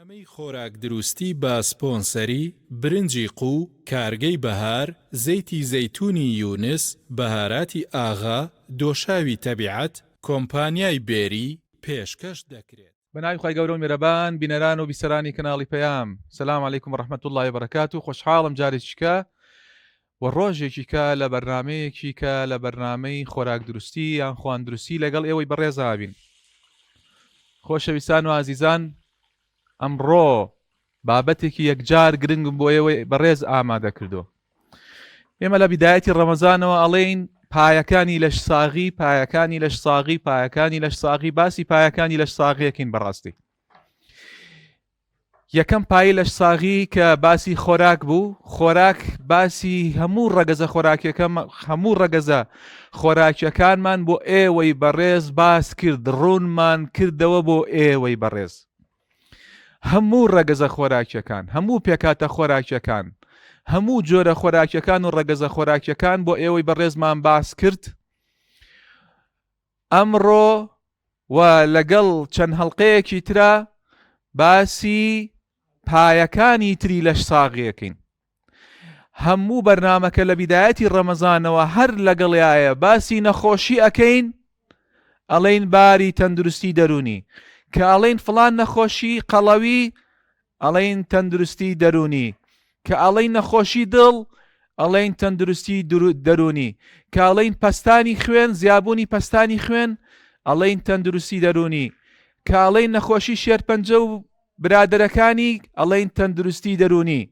بەرنامەی خۆراک دروستی بە سپۆنسەری، برنجی قوو، کارگەی بەهار، زەیتی زەیتونی یونس، بەهاراتی ئاغا، دۆشاوی تەبیعەت، کۆمپانیای بێری، پێشکەش دەکرێت. بەناوی خوای گەورە و میرەبان بینەران و بیسەرانی کەناڵی پەیام سلام علیکم و رحمة اللە و بەرەکاتو خۆشحاڵم جارێکی کە و ڕۆژێکی کە لە بەرنامەیەکی کە لە بەرنامەی خۆراک دروستی یان خوان دروستی لەگەڵ ئێوەی بەڕێزابین خۆشەویستان و ئازیزان ئەمڕۆ بابەتێکی یەکجار گرنگم بۆ ئێوەی بەڕێز ئامادە کردو ئێمە لە بیدایەتی ڕەمەزانەوە ئەڵێین پایەکانی لەش ساغی پایەکانی لەش ساغی پایەکانی لەش ساغی باسی پایەکانی لەش ساغیەکەین بەڕاستی یەکەم پای لەش ساغی کە باسی خۆراک بوو خۆراک باسی هەموو ڕەگەزە خۆراکیەکە هەموو ڕەگەزە خۆراکیەکانمان بۆ ئێوەی بەڕێز باس کرد ڕوونمان کردەوە بۆ ئێوەی بەڕێز هەموو ڕەگەزە خۆراکیەکان، هەموو پێکهاتە خۆراکیەکان، هەموو جۆرە خۆراکیەکان و ڕەگەزە خۆراکیەکان بۆ ئێوەی بەڕێزمان باس کرد. ئەمڕۆ و لەگەڵ چەند هەڵلقەیەکی ترا باسی پایەکانی تری لەش ساغیەکەین. هەموو بەرنامەکە لە بیدایەتی ڕەمەزانەوە هەر لەگەڵیایە باسی نەخۆشی ئەکەین ئەڵێین باری تەندروستی دەروونی کە ئەڵێین فڵان نەخۆشی قەڵەوی ئەڵێین تەندروستی دەروونی کە ئەڵێین نەخۆشی دڵ ئەڵێین تەندروستی دەروونی کە ئەڵێین پەستانی خوێن زیابوونی پەستانی خوێن ئەڵێین تەندروستی دەروونی کە ئەڵێین نەخۆشی شێرپەنجە و برادەرەکانی ئەڵێین تەندروستی دەروونی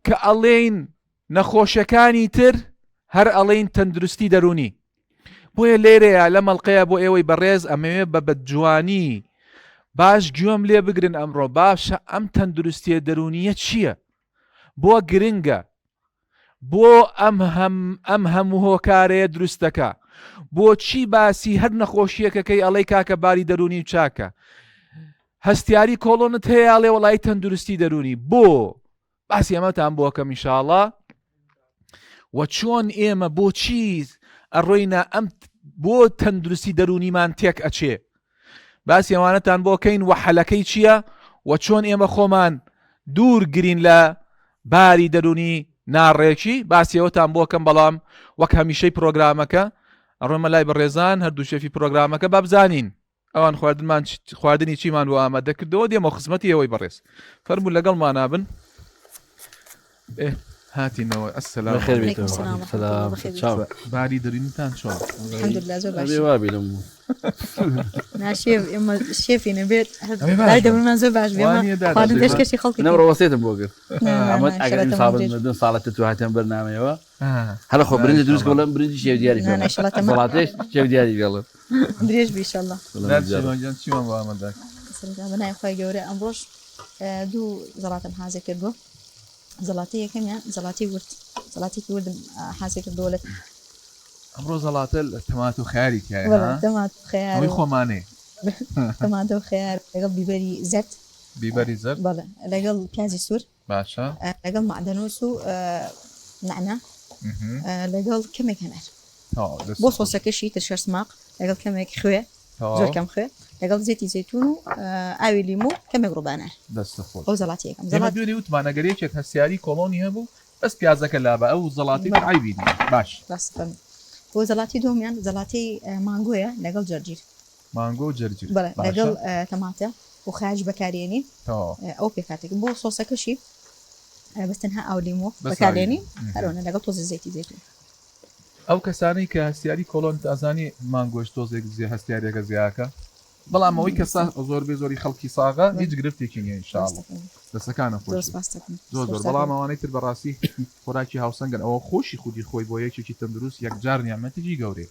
کە ئەڵێین نەخۆشەکانی تر هەر ئەڵێین تەندروستی دەروونی بۆیە لێرەیە لە مەڵلقەیە بۆ ئێوەی بەڕێز ئەمەوێ بە بەجوانی باش گوێم لێ بگرن ئەمڕۆ باشە ئەم تەندروستیە دەرونیە چییە؟ بۆ گرنگە بۆ ئەم هەم ئەم هەموو هۆکارەیە دروست دەکا بۆچی باسی هەر نەخۆشیەکەکەی ئەڵێی کاکە باری دەرونی چاکە هەستیاری کۆڵۆنت هەیە ئەڵێ وەڵی تەندروستی دەرونی بۆ باسی ئەمەتان بۆکەم ئینشاڵا و چۆن ئێمە بۆچی ئەڕۆینە ئەم بۆ تەندروستی دەرونیمان تێک ئەچێ باسی ئەوانەتان بۆ کەین و حەلەکەی چییە و چۆن ئێمە خۆمان دوور گرین لە باری دەرونی ناڕێکی باسی ئەوەتان بۆ کەم بەڵام وەک هەمیشەی پرۆگرامەکە ئەڕۆمە لای بەڕێزان هەردوو شێفی پرۆگرامەکە با بزانین ئەوان خواردنمان خواردنی چیمان بۆ ئامادە کردەوە دێمەوە خزمەتی ئێوەی بەڕێز فەرموو لەگەڵمانا بن ئێ هاتینەوە السلام بەخێر علیکم. بێیتەوە. سلام ورحمة سلام. الله بەخێر چاو. باری دەرونیتان چۆن الحمد لله زۆر ئەبێ باشی وا بی لەم نا شێف ئێمە شێفی نەبێت هەر ئەبێ باش باری بن. دەروونمان زۆر باش بێ وا ئێمە نییە دادا خواردن شێفە؟ پێشکەشی خەڵکی منم کەین. ڕەوەسێتم بۆ کرد نا، نا، ئەمە نا، ئەگەر شەرەتە ئینسابن مدرێژ. مردن ساڵەتە تو هاتیان بەرنامەیەوە آه. هەر خۆ برنج دروست ئینشاڵڵا. بڵم برنجی شێف دیاری نا، پێڵم نا، ئینشاڵڵا تەمام. زەڵاتەش شێف دیاری پێڵم درێژ بی ئینشاڵڵا. داد شیما گیان چیمان بۆ ئامادە کرد؟ سەرەتا بە ناوی خوای گەورە ئەمڕۆش دوو زەڵاتەم حازر کردووە زەڵاتەی یەکەمیان زەڵاتی ورد زەڵاتێکی وردم حازر کردووە لە ئەمڕۆ زەڵاتە لە تەمات و خەیاری تیایە وەڵا ها؟ تەمات و خەیار ئەوەی و خۆمانەیە تەماتە و خەیار لەگەڵ بیبەری زەرد بیبەری زەرد بەڵێ لەگەڵ پیازی سوور باشە لەگەڵ مەعدەنوس و نەعنا لەگەڵ کەمێک هەنار بۆ سۆسەکەشی ترشە سماق لەگەڵ کەمێک خوێ زۆر کەم خوێ لەگەڵ زێتی زەیتون و ئاوی لیمو کەمێک ڕووبانار دەست خۆش ئەو زەڵاتی یەکەم ئێمە زەڵات دوێنێ وتمان ئەگەر یەکێک هەستیاری کۆڵۆنی هەبوو بەس پیازەکە لابە ئەو زەڵاتی بەڵێ. عەیبی نییە باش ڕاستە فەرموو بۆ زەڵاتی دووەمیان زەڵاتی مانگۆیە لەگەڵ جەرجیر مانگۆ و جەرجیر بەڵێ باشە لەگەڵ تەماتە و خاش بەکارێنی تەواو ئەو پێکاتێک بۆ سۆسەکەشی بەس تەنها ئاو لیمۆ بەس ئاو بەکارێنی لیمۆ. هەرۆنە لەگەڵ تۆزی زەیتی زەیتون ئەو کەسانەی کە هەستیاری کۆڵۆن ئەزانی مانگۆش تۆزێک زێ هەستیارەکە زیاکە بەڵام ئەوەی کە زۆر بێ زۆری خەڵکی ساغە هیچ گرفتێکی نییە ان شاء الله دەستەکانە خۆش زۆر بێت. سپاس دەکەم زۆر زۆر بەڵام ئەوانەی تر بەڕاستی خۆراکی هاوسەنگن ئەوە خۆشی خودی خۆی بۆ یەکێکی تەندروست یەکجار نیعمەتێکی گەورەیە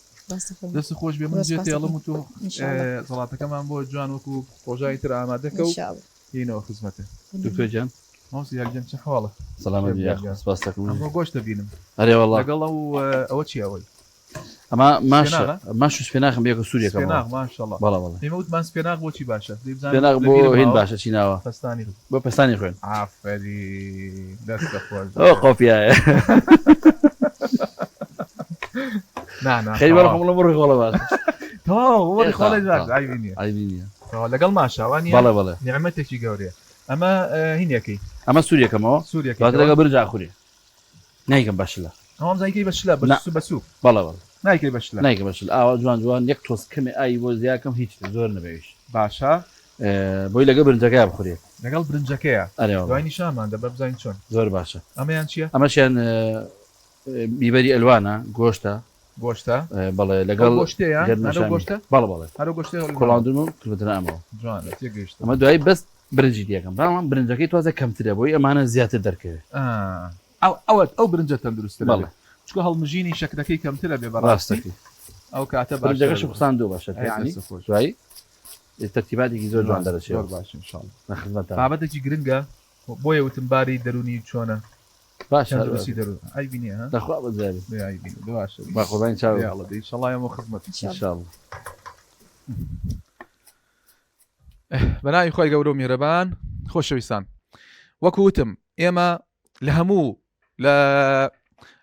دەست خۆش بێ من زۆر جێ سپاس تێڵم دەکەم. و تۆ ان شاء الله. زەڵاتەکەمان بۆ جوان وەکو ڕۆژانی تر ئامادەکە و ان شاء الله. یینەوە خزمەتێ دکتۆر گیان مامۆستا یار گیان چ حواڵە سەلامەت بی یار یاخوا گیان. سپاس دەکەم ئەمڕۆ گۆشت دەبینم ئەرێ وەڵا لەگەڵ ئەو ئەوە چی ئەوەی ئەمە ماش سپێناغە؟ ماش و سپێناخم بێکە سوورێکەمەوە سپێناغ ماشەڵڵا بەڵێ بەڵێ ئێمە وتمان سپێناغ بۆچی باشە دەی بزانم سپێناغ بۆ لەبیرم هین ماوە باشە چی ناوە پەستانی بۆ پەستانی خوێن ئافەرین دەستە خۆش ئەوە بێ قۆپیایە نا نا خەری بەڵێ تەواو خۆم بڵێم بڕی خۆڵە باشە تەواو بۆ ئێ خۆڵێ تەواو باش تەواو عەیبی نییە عەیبی نییە. لەگەڵ ماشاوانی بەڵێ بەڵێ نیعمەتێکی گەورەیە ئەمە هینەکەی ئەمە سووریەکەمەوە سووریەکەی لەگەڵ برنج ئاخورێ نایکەم بە شلە. ئەوام زانی کەی بە شلە بە سوپ بە سوپ. بەڵێ بەڵێ. نایکەی بە شلە. نایکەم بە شلە ئاوا جوان جوان یەک تۆز کەمێ ئاوی بۆ زیاکەم هیچ زۆر نەبێ ئەویش. باشە. بۆی لەگەڵ برنجەکەیا بخورێ. لەگەڵ برنجەکەیا. ئەرێ وەڵا. دوای نیشانمان دە بە بزانین چۆن. زۆر باشە. ئەمەیان چیە؟ ئەمەشیان بیبەری ئەلوانە گۆشتە. گۆشتە؟ بەڵێ لەگەڵ گۆشتەیە؟ گەرمەشامی. گۆشتە؟ بەڵێ بەڵێ. هەرو گۆشتەیە کوڵاندوم و کردومەتە ئەمەوە. جوانە تێگەیشتم. ئەمە دوایی بەس برنجی تێکەم بەڵام برنجەکەی تۆزێ کەمترە بۆی ئەمانە زیاتر دەرکەوێ. ئەو ئەوە ئەو برنجە تەندروستترە بەڵێ. چونکە هەڵمژینی شەکرەکەی کەمترە بێ بەڕاستی ڕاستەکەی. ئەو کاتە باشترە. برنجەکەشم خساندووە باشە ئەی یانی دەستت خۆش. دوایی تەرتیباتێکی زۆر جوان دەرەچێ. زۆر باش ان شاء الله. لە خزمەتتان. بابەتێکی گرنگە بۆیە وتم باری دەروونی چۆنە؟ باشە تەندروستی دەروون عەیبی نییە ها؟ دەخوا بەزیابێ. بێ عەیبی نییە باشە. با قوربانی چاوت. یاڵڵا دەی ان شاء الله ئێمە خزمەت. ان شاء الله. بەناوی خوای گەورە و میهرەبان خۆشەویستان وەکو وتم ئێمە لە هەموو لە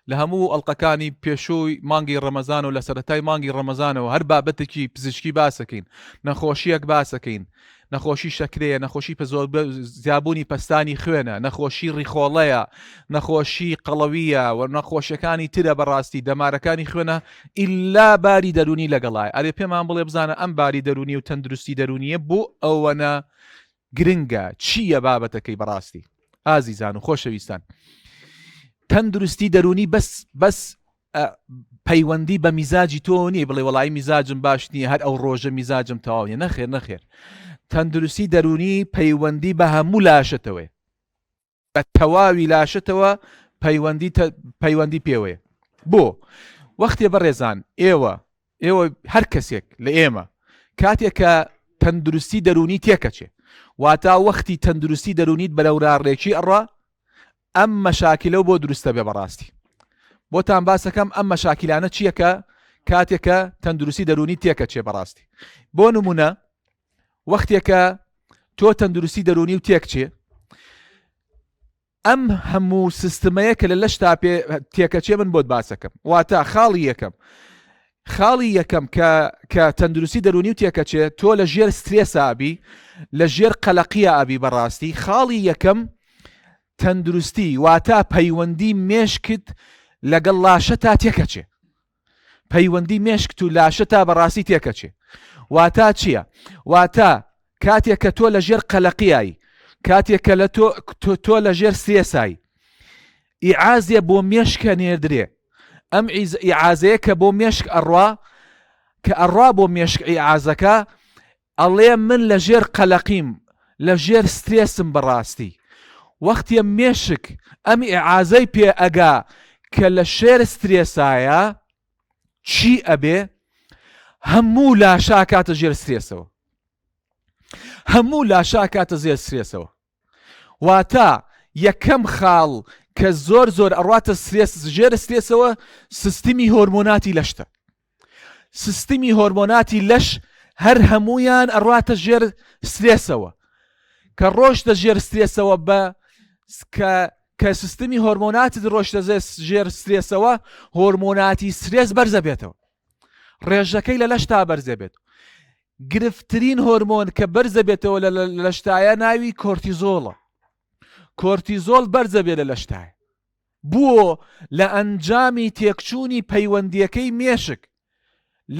لە هەموو ئەڵلقەکانی پێشووی مانگی ڕەمەزان و لە سەرەتای مانگی ڕەمەزانەوە هەر بابەتێکی پزیشکی باسەکەین نەخۆشیەک باسەکەین نەخۆشی شەکرەیە نەخۆشی پزۆر زیابوونی پەستانی خوێنە نەخۆشی ڕیخۆڵەیە نەخۆشی قەڵەویە و نەخۆشیەکانی ترە بەڕاستی دەمارەکانی خوێنە ئیلا باری دەروونی لەگەڵایە ئەرێ پێمان بڵێ بزانە ئەم باری دەروونی و تەندروستی دەروونیە بۆ ئەوەنە گرنگە چییە بابەتەکەی بەڕاستی ئازیزان و خۆشەویستان تەندروستی دەروونی بەس بەس پەیوەندی بە میزاجی تۆ نییە بڵێ وەڵی میزاجم باش نییە هەر ئەو ڕۆژە میزاجم تەواو نیە نەخێر نەخێر تەندروستی دەروونی پەیوەندی بە هەموو لاشەتەوەی بە تەواوی لاشەتەوە پەیوەندی پەیوەندی پێوەیە بۆ وەختێ بەڕێزان ئێوە ئێوە هەر کەسێک لە ئێمە کاتێک کە تەندروستی دەرونی تێکەچێ واتا وەختی تەندروستی دەرونیت بەرەوراڕێکی ئەڕا ئەم مەشاکلە بۆ دروستە بێ بەڕاستی بۆتان باسەکەم ئەم مەشاکیلانە چییە کە کاتێکە تەندروستی دەرونی تێکەچێ بەڕاستی بۆ نمونە وەختێکە تۆ تەندروستی دەرونی و تێکچێ ئەم هەموو سیستمەیە کە لە لەشتا پێ تێکەچێ من بۆت باسەکەم واتە خاڵی یەکەم خاڵی یەکەم کە کە تەندروستی دەرونی و تێکەچێ تۆ لە ژێر سترێسابی لە ژێر قەلەقیە ئابی بەڕاستی خاڵی یەکەم تەندروستی واتە پەیوەندی مێشکت لەگەڵ لاشە تا تێکەچێ پەیوەندی مێشکت و لاشەتا بەڕاستی تێکەچێ واتا چییە؟ واتا کاتێک کە تۆ لە ژێر قەلەقیایی کاتێک کە لە تۆ تۆ لە ژێر سێسای ئیعازێ بۆ مێشکە نێردرێ ئەم ئیعازەیە کە بۆ مێشک ئەڕوا کە ئەڕوا بۆ مێشک ئیعازەکە ئەڵێ من لە ژێر قەلەقیم لە ژێر سترێسم بەڕاستی وەختێ مێشک ئەم ئیعازەی پێ ئەگا کە لە شێر سترێسایە چی ئەبێ هەموو لاشە ئەکاتە ژێر سترێسەوە هەموو لاشە ئەکاتە زێر سترێسەوە واتە یەکەم خاڵ کە زۆر زۆر ئەڕاتە سترێس ژێر سترێسەوە سیستمی هۆرمۆناتی لەشتە سیستمی هۆرمۆناتی لەش هەر هەمویان ئەڕاتە ژێر سترێسەوە کە ڕۆشتە ژێر سترێسەوە بە کە کە سیستمی هۆرمۆناتت ڕۆشتە ژێر سترێسەوە هۆرمۆناتی سترێس بەرزە بێتەوە ڕێژەکەی لە لەشتا بەرزە بێت گرفترین هۆرمۆن کە بەرزە بێتەوە لە لەشتایە ناوی کۆرتیزۆڵە کۆرتیزۆڵ بەرزە بێ لە لەشتایە بۆ لە ئەنجامی تێکچوونی پەیوەندیەکەی مێشک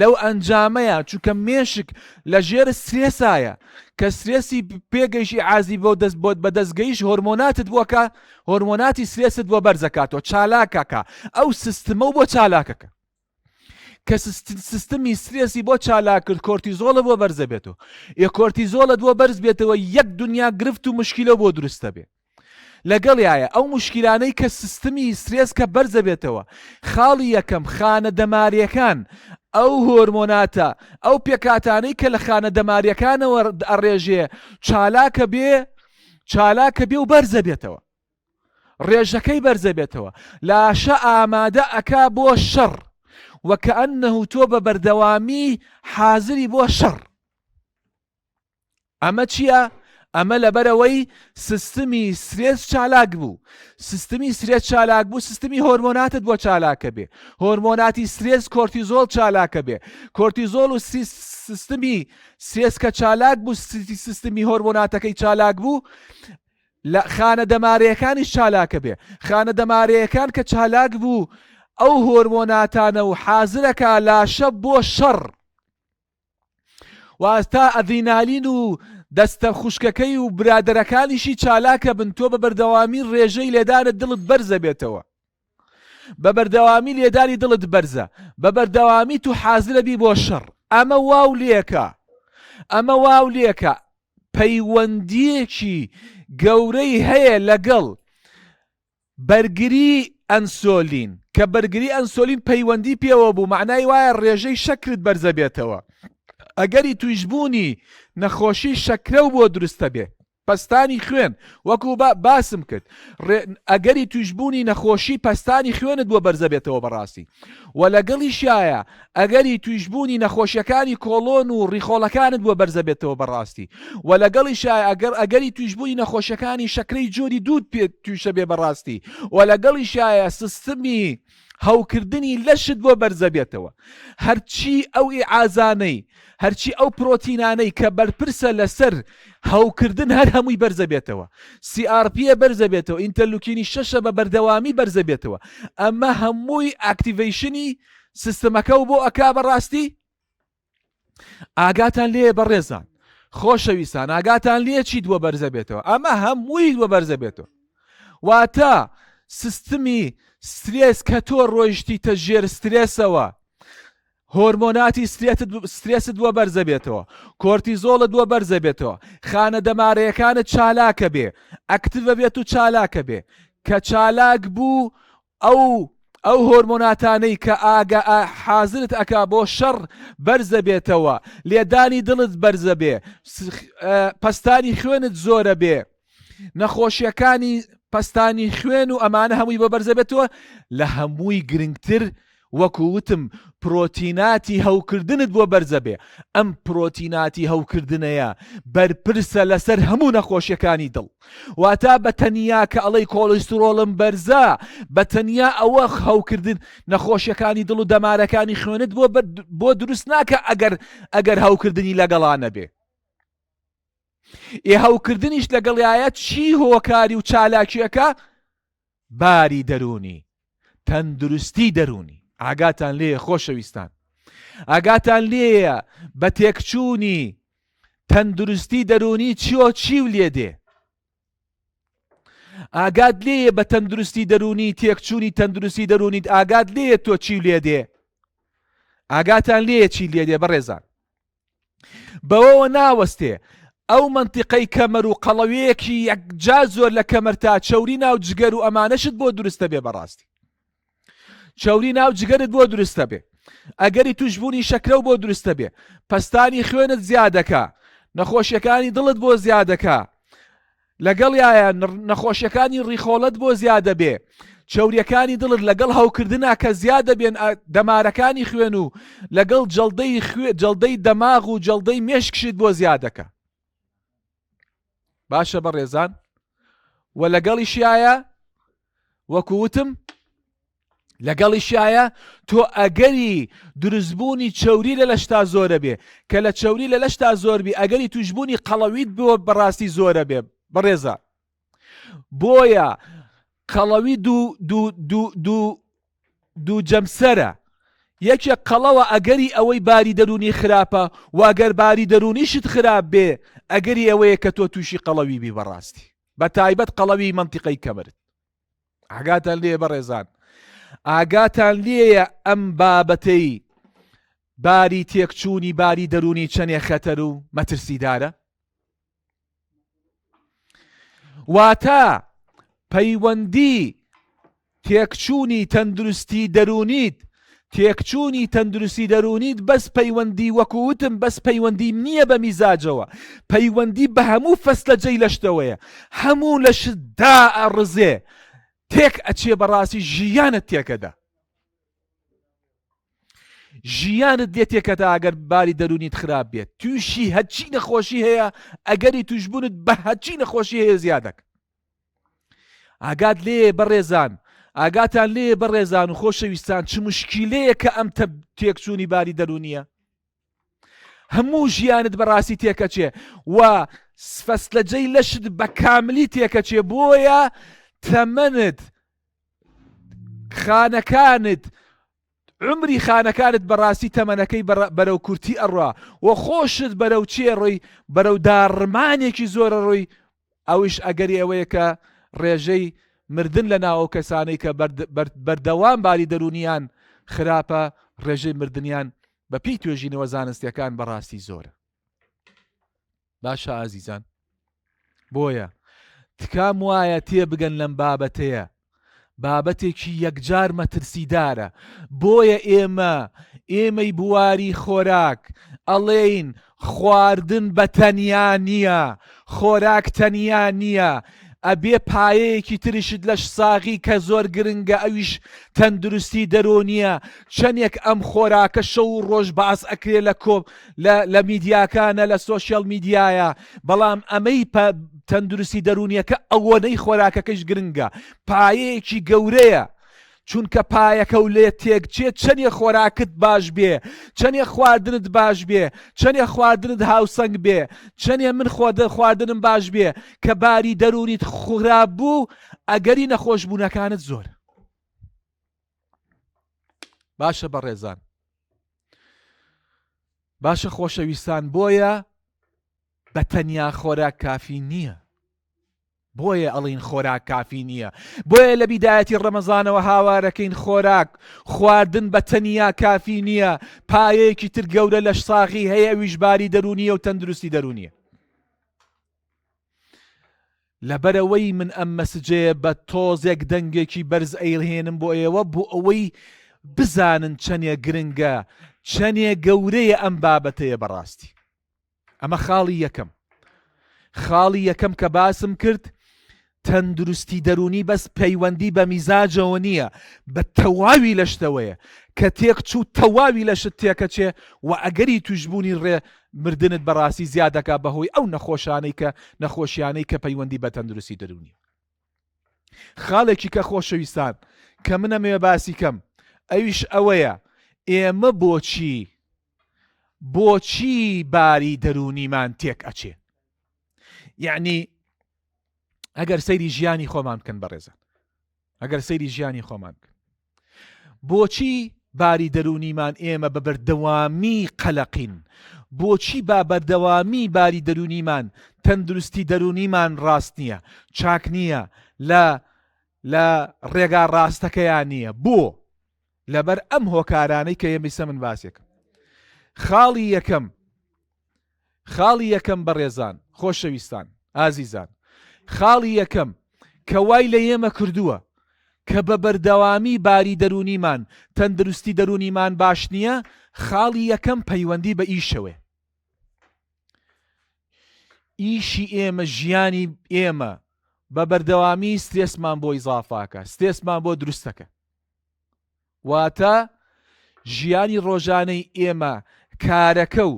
لەو ئەنجامەیە چونکە مێشک لە ژێر سترێسایە کە سترێسی پێگەیشی عازی بۆ دەست بۆت بەدەستگەیش هۆرمۆناتت بۆکە هۆرمۆناتی سترێست بۆ بەرزەکاتەوە چالاکەکە ئەو سیستمە و بۆ چالاکەکە کە سیستمی سترێسی بۆ چالاک کرد کۆرتیزۆڵە بۆ بەرزە بێتەوە ئێ کۆرتیزۆڵت بۆ بەرز بێتەوە یەک دنیا گرفت و مشکیلە بۆ دروستە بێ لەگەڵیایە ئەو مشکیلانەی کە سیستمی سترێس کە بەرزە بێتەوە خاڵی یەکەم خانە دەماریەکان ئەو هۆرمۆناتە ئەو پێکاتانەی کە لە خانە دەماریەکانەوە ئەڕێژێ چالاکە بێ چالاکە بێ و بەرزە بێتەوە ڕێژەکەی بەرزەبێتەوە لاشە ئامادە ئەکا بۆ شەڕ وکأنه تۆ بە بەردەوامی حازری بۆ شەڕ ئەمە چییە؟ ئەمە لەبەرئەوەی سیستمی سترێس چالاک بوو. سیستمی سترێس چالاک بوو سیستمی هۆرمۆناتت بۆ چالاکە بێ. هۆرمۆناتی سترێس کۆرتیزۆڵ چالاکە بێ. کۆرتیزۆڵ و سیستمی سترێس کە چالاک بوو سیستمی هۆرمۆناتەکەی چالاک بوو لە خانە دەمارەیەکانیش چالاکە بێ. خانە دەمارەیەکان کە چالاک بوو ئەو هۆرمۆناتانە و حازرەکا لاشە بۆ شەڕ. واستا ئەدرینالین و دەستە خوشکەکەی و برادەرەکانیشی چالاکە بن تۆ بە بەردەوامی ڕێژەی لێدانت دڵت بەرزە بێتەوە بە بەردەوامی لێدانی دڵت بەرزە بە بەردەوامی تو حازرە بی بۆ شەڕ ئەمە واو لێکە ئەمە واو لێکە پەیوەندیەکی گەورەی هەیە لەگەڵ بەرگری ئەنسۆلین، کە بەرگری ئەنسۆلین پەیوەندی پێوە بوو مەعنای وایە ڕێژەی شەکرت بەرزەبێتەوە، ئەگەری تویشبوونی نەخۆشی شەکرەو بۆ دروستەبێ، پەستانی خوێن وەکو باسم کرد ئەگەری تویشبوونی نەخۆشی پەستانی خوێنت بۆ بەرزەبێتەوە بەڕاستی و لەگەڵیشیایە ئەگەری تویشبوونی نەخۆشیەکانی کۆڵۆن و ڕیخۆڵەکانت بۆ بەرزەبێتەوە بەڕاستی و لەگەڵیشیایە ئەگەر ئەگەری تویشبوونی نەخۆشیەکانی شەکرەی جۆری دووت پێ تویشەبێ بەڕاستی و لەگەڵیشیایە سیستمی هەوکردنی لەشت بۆ بەرزەبێتەوە هەرچی ئەو ئیعازانەی هەرچی ئەو پرۆتینانەی کە بەرپرسە لەسەر هەوکردن هەر هەمووی بەرزەبێتەوە CRP بەرزەبێتەوە ئینتەرلوکینی شەشە بە بەردەوامی بەرزەبێتەوە ئەمە هەمووی activation ی سیستمەکە و بۆ ئەکا بەڕاستی ئاگاتان لێ بەڕێزان خۆشەویستان ئاگاتان لێ چیت بۆ بەرزە بێتەوە ئەمە هەمووی بۆ بەرزە بێتەوە واتە سیستمی سترێس کە تۆ ڕۆیشتیتە ژێر سترێسەوە هۆرمۆناتی سترێست بۆ بەرزە بێتەوە کۆرتیزۆڵت بۆ بەرزە بێتەوە خانە دەمارەیەکانت چالاکە بێ active ە بێت و چالاکە بێ کە چالاک بوو ئەو ئەو هۆرمۆناتانەی کە ئاگا حازرت ئەکا بۆ شەڕ بەرزە بێتەوە لێدانی دڵت بەرزە بێ پەستانی خوێنت زۆرە بێ نەخۆشیەکانی پەستانی خوێن و ئەمانە هەمووی بۆ بەرزە بێتەوە لە هەمووی گرنگتر وەکو وتم پرۆتیناتی هەوکردنت بۆ بەرزە بێ ئەم پرۆتیناتی هەوکردنەیە بەرپرسە لەسەر هەموو نەخۆشیەکانی دڵ واتا بە تەنیا کە ئەڵێی کۆڵیسترۆڵم بەرزە بە تەنیا ئەوە هەوکردن نەخۆشیەکانی دڵ و دەمارەکانی خوێنت بۆ بۆ دروست ناکە ئەگەر ئەگەر هەوکردنی لەگەڵا نەبێ ئێ هەوکردنیش لەگەڵیایە چی هۆکاری و چالاکیەکە باری دەروونی، تەندروستی دەروونی، ئاگاتان لێیە خۆشەویستان، ئاگاتان لێیە بە تێکچوونی تەندروستی دەروونی چیۆ چی و لێ دێ؟ ئاگات لێیە بە تەندروستی دەروونی تێکچوونی تەندروستی دەروونیت ئاگات لێیە تۆ چی لێ دێ؟ ئاگاتان لێیە چی لێ دێ بەڕێزان؟ بەوەوە ناوەستێ، ئەو مەنتیقەی کەمەر و قەڵەویەکی یەکجار زۆر لە کەمەر تا چەوری ناو جگەر و ئەمانەشت بۆ دروستە بێ بەڕاستی چەوری ناو جگەرت بۆ دروستە بێ ئەگەری توشببوونی شەکرە و بۆ دروستە بێ پەستانی خوێنت زیادەکە نەخۆشیەکانی دڵت بۆ زیادەکە لەگەڵیایە نەخۆشیەکانی ڕیخۆڵەت بۆ زیادە بێ چەوریەکانی دڵت لەگەڵ هەوکردنا کە زیادە بێن دەمارەکانی خوێن و لەگەڵ جەڵدەی خوێ جەڵدەی دەماغ و جەڵدەی مێشکشت بۆ زیادەکە باشە بەڕێزان و لەگەڵیشیایە وەکو وتم لەگەڵیشایە تۆ ئەگەری دروستبوونی چەوری لە لەشتا زۆرە بێ کە لە چەوری لە لەشتا زۆربی ئەگەری توشببوونی قەڵەویت بۆ بەڕاستی زۆرە بێ بەڕێزە بۆیە قەڵەوی دوو دوو دوو دوو دوو جەمسەرە یەکێک قەڵەوە ئەگەری ئەوەی باری دەرونی خراپە و ئەگەر باری دەرونیشت خراپ بێ ئەگەری ئەوەیە کە تۆ تووشی قەڵەوی بی بەڕاستی بە تایبەت قەڵەوی مەنتیقەی کەمرت ئاگاتان لێیە بەڕێزان ئاگاتان لێیە ئەم بابەتەی باری تێکچوونی باری دەرونی چەنێ خەتەر و مەترسیدارە واتە پەیوەندی تێکچوونی تەندروستی دەروونیت، تێکچوونی تەندروستی دەروونیت بەس پەیوەندی وەکو وتم بەس پەیوەندی نییە بە میزاجەوە، پەیوەندی بە هەموو فەسلەجەی لەشتەوەیە، هەموو لەشت دائەڕزێ، تێک ئەچێ بەڕاستی ژیانت تێکەدا. ژیانت لێ تێکەتا ئەگەر باری دەروونیت خراپ بێت تووشی هەرچی نەخۆشی هەیە ئەگەری تووشبوونت بە هەرچی نەخۆشی هەیە زیادەک ئاگات لێ بەڕێزان ئاگاتان لێ بەڕێزان و خۆشەویستان چ مشکیلەیە کە ئەم تێکچوونی باری دەروونیە هەموو ژیانت بەڕاستی تێکەچێ و فەسلەجەی لەشت بە کاملی تێکەچێ بۆیە تەمەنت خانەکانت عمری خانەکانت بەڕاستی تەمەنەکەی بەرەو کورتی ئەڕوا و خۆشت بەرەو چێ ڕۆی بەرەو داڕمانێکی زۆرە ڕۆی ئەوش ئەگەری ئەوەیە کە ڕێژەی مردن لە ناو ئەو کەسانەی کە بەردەوام باری دەرونیان خراپە ڕێژەی مردنیان بە پێی توێژینەوە زانستیەکان بەڕاستی زۆرە. باشە ئازیزان بۆیە تکام وایە تێبگەن لەم بابەتەیە بابەتێکی یەکجار مەترسیدارە بۆیە ئێمە ئێمەی بواری خۆراک ئەڵێین خواردن بە تەنیا نییە خۆراک تەنیا نییە ئەبێ پایەیەکی تریشت لەش ساغی کە زۆر گرنگە ئەویش تەندروستی دەرونیە چەنێک ئەم خۆراکە شەو و ڕۆژ باس ئەکرێ لە کۆ لە لە میدیاکانە لە سۆشیال میدیایە بەڵام ئەمەی پە تەندروستی دەرونیەکە ئەوەنەی خۆراکەکەیش گرنگە پایەیەکی گەورەیە چونکە پایەکە و لێت تێکچێت چەنێ خۆراکت باش بێ چەنێ خواردنت باش بێ چەنێ خواردنت هاوسەنگ بێ چەنێ من خۆدە خواردنم باش بێ کە باری دەروونیت خراپ بوو ئەگەری نەخۆشبوونەکانت زۆر باشە بەڕێزان باشە خۆشەویستان بۆیە بە تەنیا خۆراک کافی نییە بۆیە ئەڵین خۆراک کافی نییە بۆیە لە بیدایەتی ڕەمەزانەوە هاوارەکەین خۆراک خواردن بە تەنیا کافی نییە پایەیەکی تر گەورە لەش ساغی هەیە ئەویش باری دەرونیە و تەندروستی دەرونیە لەبەرەوەی من ئەم مەسجەیە بە تۆزێک دەنگێکی بەرز ئەیڵهێنم بۆ ئێوە بۆ ئەوەی بزانن چەنێ گرنگە چەنێ گەورەیە ئەم بابەتەیە بەڕاستی ئەمە خاڵی یەکەم خاڵی یەکەم کە باسم کرد تەندروستی دەرونی بەس پەیوەندی بە میزاجەوە نییە بە تەواوی لەشتەوەیە کە تێک چوو تەواوی لەشت تێکەچێ و ئەگەری توشببوونی ڕێ مردنت بەڕاستی زیاد دەکا بەهۆی ئەو نەخۆشانەی کە نەخۆشیانەی کە پەیوەندی بە تەندروستی دەرونی خاڵێکی کە خۆشەویستان کە منەمەوێ باسی کەم ئەویش ئەوەیە ئێمە بۆچی بۆچی باری دەروونیمان تێک ئەچێ یعنی ئەگەر سەیری ژیانی خۆمان بکەن بەڕێزان ئەگەر سەیری ژیانی خۆمان بکەن بۆچی باری دەروونیمان ئێمە بە بەردەوامی قەلەقین بۆچی با بەردەوامی باری دەروونیمان تەندروستی دەروونیمان ڕاست نییە چاک نییە لە لە ڕێگا ڕاستەکەیان نییە بۆ لەبەر ئەم هۆکارانەی کە یەمیسە من باسێکم خاڵی یەکەم خاڵی یەکەم بەڕێزان خۆشەویستان ئازیزان خاڵی یەکەم کە وای لە ئێمە کردووە کە بە بەردەوامی باری دەرونیمان تەندروستی دەرونیمان باش نییە خاڵی یەکەم پەیوەندی بە ئیشەوەێ ئیشی ئێمە ژیانی ئێمە بە بەردەوامی سترێسمان بۆ ئیزافاکە سترێسمان بۆ دروستەکە واتە ژیانی ڕۆژانەی ئێمە کارەکە و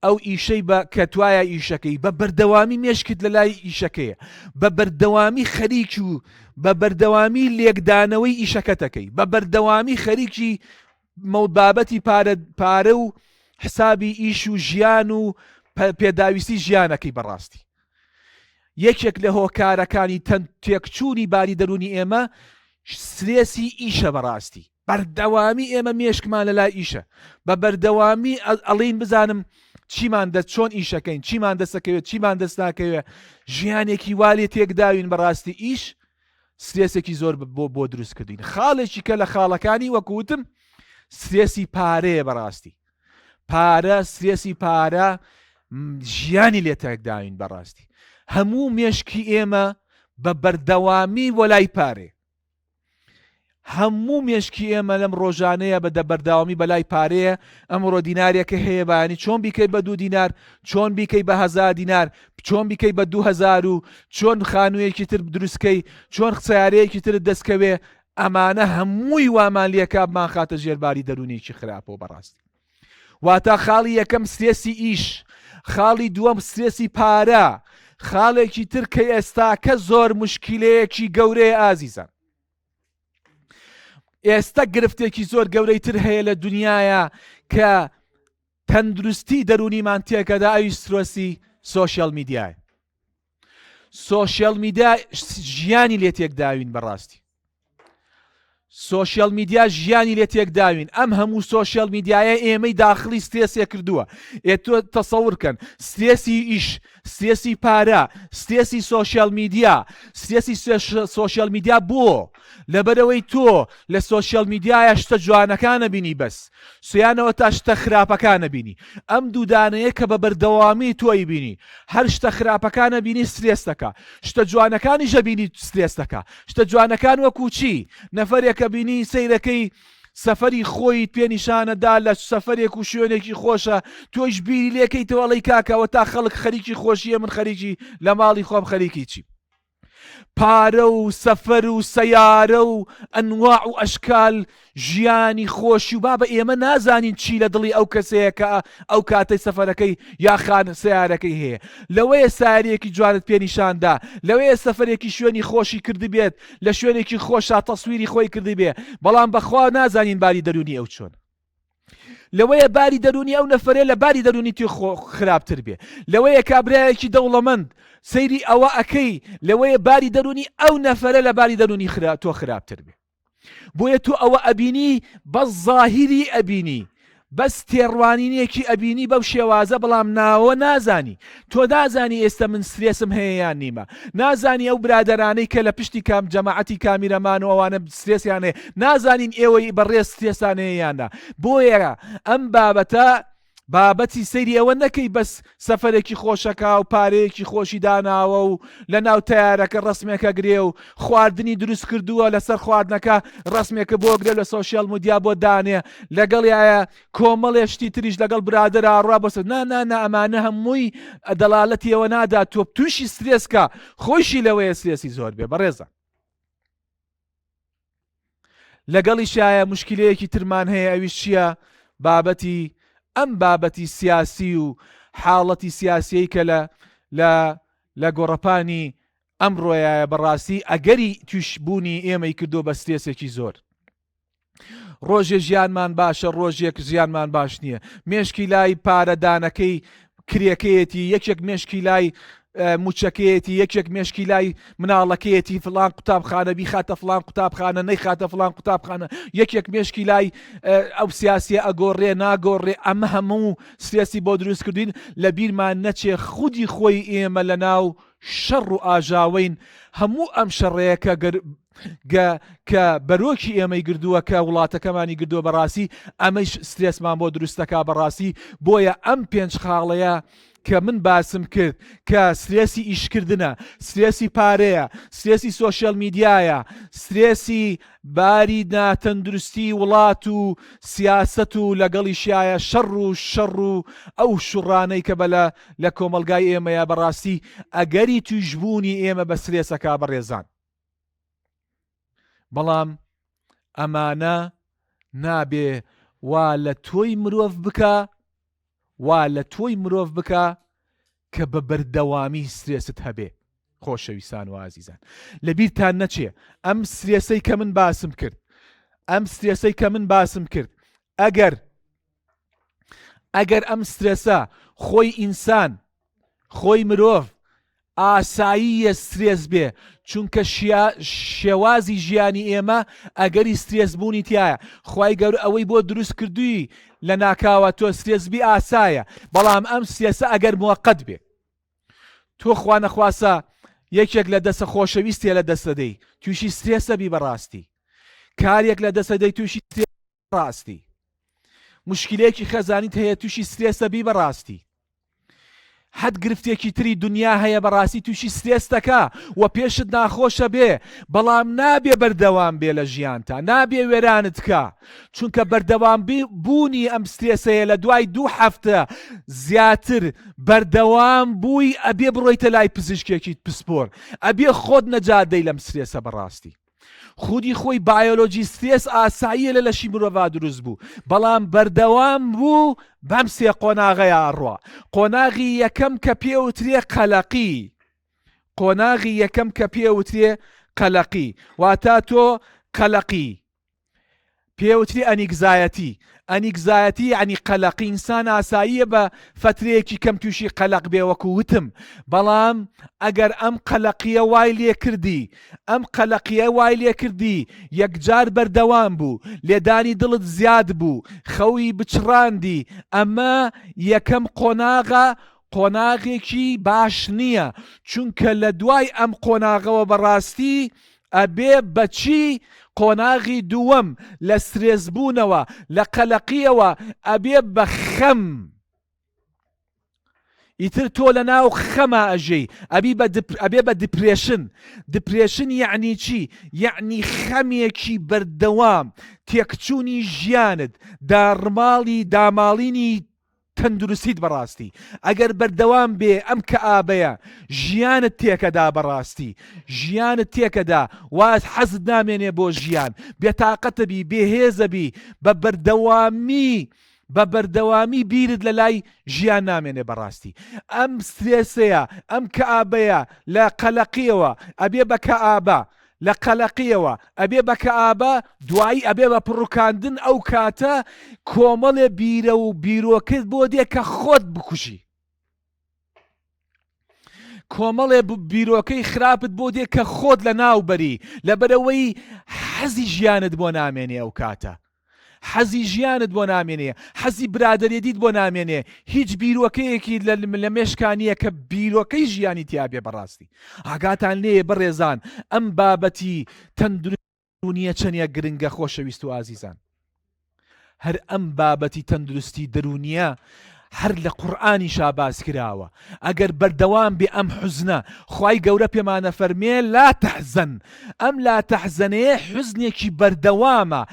ئەو ئیشەی بە کە توایە ئیشەکەی بە بەردەوامی مێشکت لە لای ئیشەکەیە بە بەردەوامی خەریکی و بە بەردەوامی لێکدانەوەی ئیشەکەتەکەی بە بەردەوامی خەریکی بابەتی پارە پارە و حسابی ئیش و ژیان و پێداویستی ژیانەکەی بەڕاستی یەکێک لە هۆکارەکانی تەن تێکچوونی باری دەروونی ئێمە سترێسی ئیشە بەڕاستی بەردەوامی ئێمە مێشکمان لە لای ئیشە بە بەردەوامی ئەڵین بزانم چیمان دە چۆن ئیشەکەین چیمان دەسەکەوێت چیمان دەست ناکەوێت ژیانێکی والێ تێکداوین بەڕاستی ئیش سترێسێکی زۆر بۆ بۆ دروست کردین خاڵێکی کە لە خاڵەکانی وەکوتم سترێسی پارەیە بەڕاستی پارە سترێسی پارە ژیانی لێ تێکداوین بەڕاستی هەموو مێشکی ئێمە بە بەردەوامی وەلای پارێ هەموو مێشکی ئێمە لەم ڕۆژانەیە بە دە بەردەوامی بەلای پارەیە ئەمڕۆ دینارێکە هەیە بەیانی چۆن بیکەی بە دوو دینار چۆن بیکەی بە هەزار دینار چۆن بیکەی بە 2000 و چۆن خانوویەکی تر دروستکەی چۆن سیارەیەکی ترت دەستکەوێ. ئەمانە هەمووی وامان لێکا بمانخاتە ژێر باری دەروونیەکی خراپەوە بەڕاستی واتا خاڵی یەکەم سترێسی ئیش خاڵی دووەم سترێسی پارە خاڵێکی تر کە ئێستاکە زۆر مشکلەیەکی گەورەیە ئازیزان ئێستا گرفتێکی زۆر گەورەی تر هەیە لە دنیاە کە تەندروستی دەرونیمان تێکەدا ئەویش سترۆسی سۆشیال میدیایە سۆشیال میدیا ژیانی لێ تێکداوین بەڕاستی سۆشیال میدیا ژیانی لێ تێکداوین ئەم هەموو سۆشیال میدیایە ئێمەی داخلی سترێسێ کردووە ئێ تۆ تەسەور کەن سترێسی ئیش سترێسی پارە سترێسی سۆشیال میدیا سترێسی سۆشیال میدیا بۆ لەبەرەوەی تۆ لە سۆشیال میدیایە شتە جوانەکانە بینی بەس سیانەوە تا شتە خراپەکانە بینی ئەم دوودانەیە کە بە بەردەوامی تۆ ئەیبینی هەر شتە خراپەکانە بینی سترێس دەکا شتە جوانەکانیش ئەبینی سترێس دەکا شتە جوانەکان وەکو چی نەفەرێکە بینی سەیرەکەی سەفەری خۆیت پێ نیشانە دا لە سەفەرێک و شوێنێکی خۆشە تۆیش بیری لێکەیتەوە ئەڵێی کاکە ئەوە تا خەڵک خەریکی خۆشیە من خەریکی لە ماڵی خۆم خەریکی چیم پارە و سەفەر و سەیارە و ئەنواع و ئەشکال ژیانی خۆشی و بابە ئێمە نازانین چی لە دڵی ئەو کەسەیە کە ئەو کاتەی سەفەرەکەی یا خان سەیارەکەی هەیە لەوەیە ساریەکی جوانت پێ نیشاندا لەوەیە سەفەرێکی شوێنی خۆشی کردبێت لە شوێنێکی خۆشا تەسویری خۆی کردبێ بەڵام بەخوا نازانین باری دەرونی ئەو چۆن لەوەیە باری دەرونی ئەو نەفەرێ لە باری دەرونی تێ خراپتر بێ لەوەیە کابرایەکی دەوڵەمەند سەیری ئەوە ئەکەی لەوەیە باری دەرونی ئەو نەفەرە لە باری دەرونی خرا تۆ خراپتر بێ بۆیە تۆ ئەوە ئەبینی بەس زاهیری ئەبینی بەس تێڕوانینێکی ئەبینی بەو شێوازە بەڵام ناوە نازانی تۆ نازانی ئێستا من سترێسم هەیە یان نیمە نازانی ئەو برادەرانەی کە لە پشتی کام جەماعەتی کامیرەمان و ئەوانە سترێسیان هەیە نازانین ئێوەی بەڕێز سترێستان هەیە یان نا بۆیە ئەم بابەتە بابەتی سەیری ئەوە نەکەی بەس سەفەرێکی خۆشەکا و پارەیەکی خۆشی داناوە و لە ناو تەیارەکە ڕەسمێکە گرێ و خواردنی دروست کردووە لەسەر خواردنەکە ڕەسمێکە بۆ گرێ لە سۆشیال میدیا بۆ دانێ لەگەڵیایە کۆمەڵێ شتی تریش لەگەڵ برادەرا ڕا بەسەر نا نا نا ئەمانە هەمووی دەڵالەتی ئەوە نادا تۆ تووشی سترێس کە خۆیشی لەوەیە سترێسی زۆر بێ بەڕێزە لەگەڵیشایە مشکلەیەکی ترمان هەیە ئەویش چییە بابەتی ئەم بابەتی سیاسی و حاڵەتی سیاسیەی کە لە لە لە گۆڕەپانی ئەمڕۆیایە بەڕاستی ئەگەری تووشبوونی ئێمەی کردو بە سترێسێکی زۆر ڕۆژێ ژیانمان باشە ڕۆژێک ژیانمان باش نییە مێشکی لای پارەدانەکەی کرێکەیەتی یەکێک مێشکی لای موچەکەیەتی یەکێک مێشکی لای مناڵەکەیەتی فلان قوتابخانە بیخاتە فلان قوتابخانە نەیخاتە فلان قوتابخانە یەکێک مێشکی لای ئەو سیاسیە ئەگۆڕێ ناگۆڕێ ئەمە هەموو سترێسی بۆ دروست کردین لە بیرمان نەچێ خودی خۆی ئێمە لە ناو شەڕ و ئاژاوەین هەموو ئەم شەڕەیە کە گە کە بەرۆکی ئێمەی گردووە کە وڵاتەکەمانی گردووە بەڕاستی ئەمەیش سترێسمان بۆ دروست دەکا بەڕاستی بۆیە ئەم پێنج خاڵەیە کە من باسم کرد کە سترێسی ئیشکردنە سترێسی پارەیە سترێسی سۆشیال میدیایە سترێسی باری ناتەندروستی وڵات و سیاسەت و لەگەڵیشایە شەڕ و شەڕ و ئەو شوڕانەی کە بە لە لە کۆمەڵگای ئێمەیە بەڕاستی ئەگەری تویشبوونی ئێمە بە سترێسەکە بەڕێزان بەڵام ئەمانە نابێ وا لە تۆی مرۆڤ بکە وا لە تۆی مرۆڤ بکە کە بە بەردەوامی سترێست هەبێ خۆشەویستان و ئازیزان لە بیرتان نەچێ ئەم سترێسەی کە من باسم کرد ئەم سترێسەی کە من باسم کرد ئەگەر ئەگەر ئەم سترێسە خۆی ئینسان خۆی مرۆڤ ئاساییە سترێس بێ چونکە شێوازی ژیانی ئێمە ئەگەری سترێس بوونی تایە خوای گەورە ئەوەی بۆ دروست کردووی لە ناکاوە تۆ سترێس بی ئاسایە بەڵام ئەم سترێسە ئەگەر موەقەت بێ تۆ خوا نەخواسە یەکێک لە دەسە خۆشەویستێ لە دەستە دەی تووشی سترێسە بی بەڕاستی کارێک لە دەسە دەی تووشی ڕاستی مشکلەیەکی خێزانیت هەیە تووشی سترێسە بی بەڕاستی هەت گرفتێکی تری دنیا هەیە بەڕاستی تووشی سترێس دەکا و پێشت ناخۆشە بێ بەڵام نابێ بەردەوام بێ لە ژیانتا نابێ وێرانت کا چونکە بەردەوام بوونی ئەم سترێسەیە لە دوای دوو هەفتە زیاتر بەردەوام بووی ئەبێ بڕۆیتە لای پزیشکێکی پسپۆر ئەبێ خۆت نەجات دەی لەم سترێسە بەڕاستی. خودی خۆی بایۆلۆجی سترێس ئاساییە لە لەشی مرۆڤا دروست بوو بەڵام بەردەوام بوو بەم سێ قۆناغەیا ئەڕوا قۆناغی یەکەم کە پێوترێ قەلەقی قۆناغی یەکەم کە پێوترێ قەلەقی واتا تۆ قەلەقی پێوتری anxiety anxiety یعنی قەلەقی ئینسان ئاساییە بە فەترەیەکی کەم تووشی قەلەق بێ وەکو وتم بەڵام ئەگەر ئەم قەلەقیە وای لێ کردی ئەم قەلەقیە وای لێ کردی یەکجار بەردەوام بوو لێدانی دڵت زیاد بوو خەوی بچڕاندی ئەمە یەکەم قۆناغە قۆناغێکی باش نییە چونکە لە دوای ئەم قۆناغەوە بەڕاستی ئەبێ بە چی قۆناغی دووەم لە سترێس بوونەوە لە قەلەقیەوە ئەبێ بە خەم ئیتر تۆ لە ناو خەما ئەژێی ئەبی بە ئەبێ بە depression depression یەعنی چی یەعنی خەمێکی بەردەوام تێکچوونی ژیانت داڕماڵی داماڵینی تەندروستیت بەڕاستی ئەگەر بەردەوام بێ ئەم کەئابەیە ژیانت تێکەدا بەڕاستی ژیانت تێکەدا واز حەزت نامێنێ بۆ ژیان بێتاقەتەبی بێهێزەبی بە بەردەوامی بە بەردەوامی بیرت لە لای ژیان نامێنێ بەڕاستی ئەم سترێسەیە ئەم کەئابەیە لە قەلەقیەوە ئەبێ بە کەئابە لە قەلەقیەوە ئەبێ بە کەئابە دوایی ئەبێ بە پڕوکاندن ئەو کاتە کۆمەڵێ بیرە و بیرۆکت بۆ دێ کە خۆت بکوژی کۆمەڵێ بیرۆکەی خراپت بۆ دێ کە خۆت لە ناو بەری لەبەرەوەی حەزی ژیانت بۆ نامێنێ ئەو کاتە حەزی ژیانت بۆ نامێنێ، حەزی برادەرێتیت بۆ نامێنێ، هیچ بیرۆکەیەکی لە مێشکا نییە کە بیرۆکەی ژیانی تیا بێ بەڕاستی ئاگاتان لێیە بەڕێزان ئەم بابەتی تەندروستیە چەندە گرنگە خۆشەویست و ئازیزان هەر ئەم بابەتی تەندروستی دەروونیە هەر لە قورئانیشا باس کراوە ئەگەر بەردەوام بێ ئەم حوزنە خوای گەورە پێمانە فەرمێ لا تحزن ئەم لا تحزنەیە حوزنێکی بەردەوامە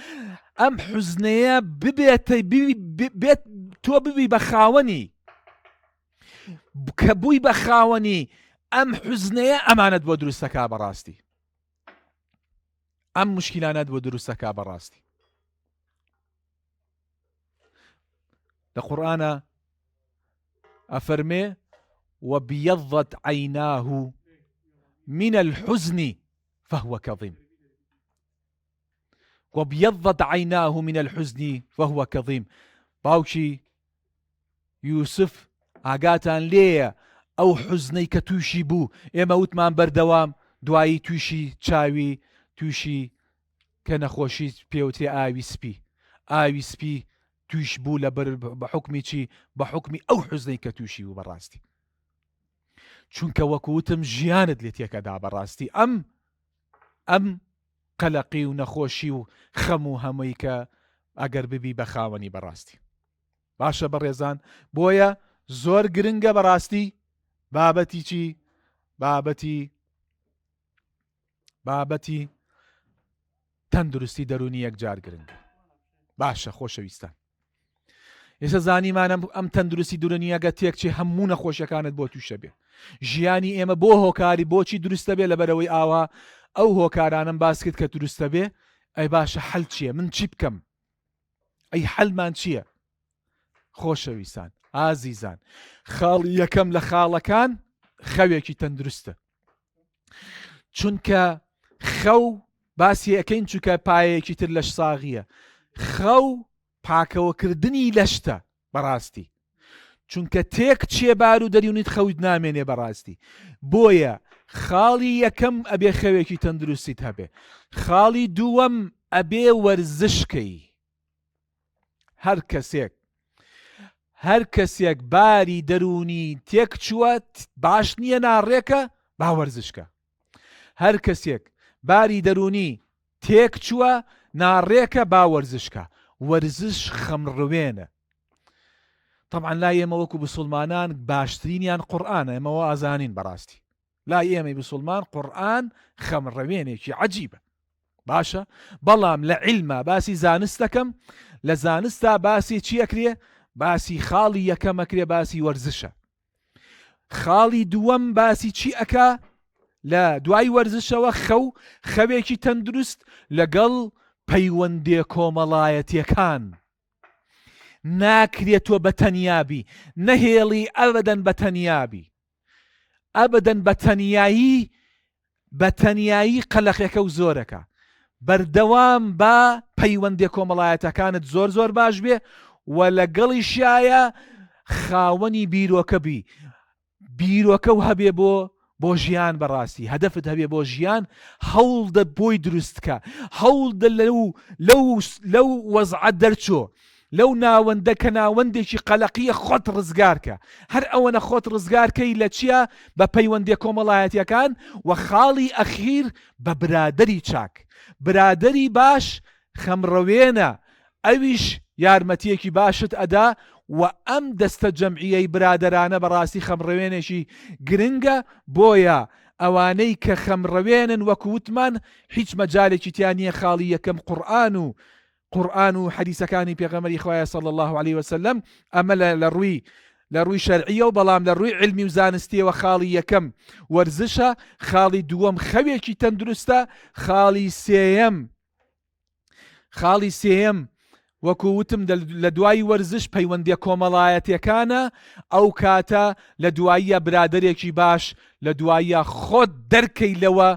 ئەم حوزنەیە ببێتە بێت تۆ ببی بە خاوەنی کە بووی بە خاوەنی ئەم حوزنەیە ئەمانەت بۆ دروستەکە بەڕاستی ئەم مشکلانەت بۆ دروستەکە بەڕاستی لە قورئانا ئەفەرمێ وبیضت عیناه من الحزن فهو كظيم وبیضت عیناه من الحزن فهو كظيم باوکی یوسف ئاگاتان لێیە ئەو حوزنەی کە تووشی بوو ئێمە وتمان بەردەوام دوایی تووشی چاوی تووشی کە نەخۆشی پێوترێ ئاوی سپی ئاوی سپی تویش بوو لە بەر بە حکمی چی بە حکمی ئەو حوزنەی کە تووشی بوو بەڕاستی چونکە وەکوتم ژیانت لێ تێکەدا بەڕاستی ئەم ئەم قەلەقی و نەخۆشی و خەم و هەمووی کە ئەگەر ببی بە خاوەنی بەڕاستی باشە بەڕێزان بۆیە زۆر گرنگە بەڕاستی بابەتی چی بابەتی بابەتی تەندروستی دەرونی یەکجار گرنگە باشە خۆشەویستان ئێستا زانیمانە ئەم تەندروستی دورنیەگە تێکچێ هەموو نەخۆشیەکانت بۆ تووشە بێ ژیانی ئێمە بۆ هۆکاری بۆچی دروستە بێ لەبەرەوەی ئاوا ئەو هۆکارانم باس کرد کە دروستە بێ ئەی باشە حل چییە من چی بکەم ئەی حلمان چییە خۆشەویستان ئازیزان خاڵی یەکەم لە خاڵەکان خەوێکی تەندروستە چونکە خەو باسی ئەەکەین چونکە پایەیەکی تر لەش ساغیە خەو پاکەوەکردنی لەشتە بەڕاستی چونکە تێک چێ بار و دەریونیت خەوت نامێنێ بەڕاستی بۆیە خاڵی یەکەم ئەبێ خەوێکی تەندروستیت هەبێ خاڵی دووەم ئەبێ وەرزشکەی هەر کەسێک هەر کەسێک باری دەروونی تێک چووە باش نییە ناڕێکە با وەرزشکە هەر کەسێک باری دەروونی تێک چووە ناڕێکە با وەرزشکە وەرزش خەمڕوێنە طبعا لای ئێمە وەکو بسوڵمانان باشترینیان قورئانە ئێمەوە ئازانین بەڕاستی لای ئێمەی بسوڵمان قورئان خەمڕەوێنێکی عەجیبە باشە بەڵام لە عیلما باسی زانست دەکەم لە زانستا باسی چی ئەکرێ باسی خاڵی یەکەم ئەکرێ باسی وەرزشە خاڵی دووەم باسی چی ئەکا؟ لە دوای وەرزشەوە خەو، خەوێکی تەندروست لەگەڵ پەیوەندێ کۆمەڵایەتیەکان. ناکرێ تۆ بە تەنیا بی، نەهێڵی ئەبەدەن بە تەنیا بی. ئەبەدەن بە تەنیایی بە تەنیایی قەلەقەکە و زۆرەکە. بەردەوام با پەیوەندێ کۆمەڵایەتەکانت زۆر زۆر باش بێ و لەگەڵیشیایە خاوەنی بیرۆکە بی. بیرۆکە و هەبێ بۆ بۆ ژیان بەڕاستی هەدەفت هەبێ بۆ ژیان هەوڵدە بۆی دروستکە هەوڵدە لەو لەو لەو وەزعە دەرچۆ لەو ناوەندە کە ناوەندێکی قەلەقیە خۆت ڕزگارکە هەر ئەوەنە خۆت ڕزگارکەی لە چیا بە پەیوەندیە کۆمەڵایەتیەکان و خاڵی ئەخیر بە برادەری چاک برادەری باش خەمڕەوێنە ئەویش یارمەتیەکی باشت ئەدا و ئەم دەستە جەمعیەی برادەرانە بەڕاستی خەمڕەوێنێکی گرنگە بۆیە ئەوانەی کە خەمڕەوێنن وەکو وتمان هیچ مەجالێکی تیا نیە خاڵی یەکەم قورئان و قورئان و حەدیسەکانی پێغەمبەری خوایە صلی اللە علیە وسلم ئەمە لە لە ڕووی لە ڕووی شەرعیەوە بەڵام لە ڕووی علمی و زانستیەوە خاڵی یەکەم وەرزشە خاڵی دووەم خەوێکی تەندروستە خاڵی سێیەم خاڵی سێیەم وەکو وتم لە دوای وەرزش پەیوەندیە کۆمەڵایەتیەکانە ئەو کاتە لە دواییە برادەرێکی باش لە دواییە خۆت دەرکەی لەوە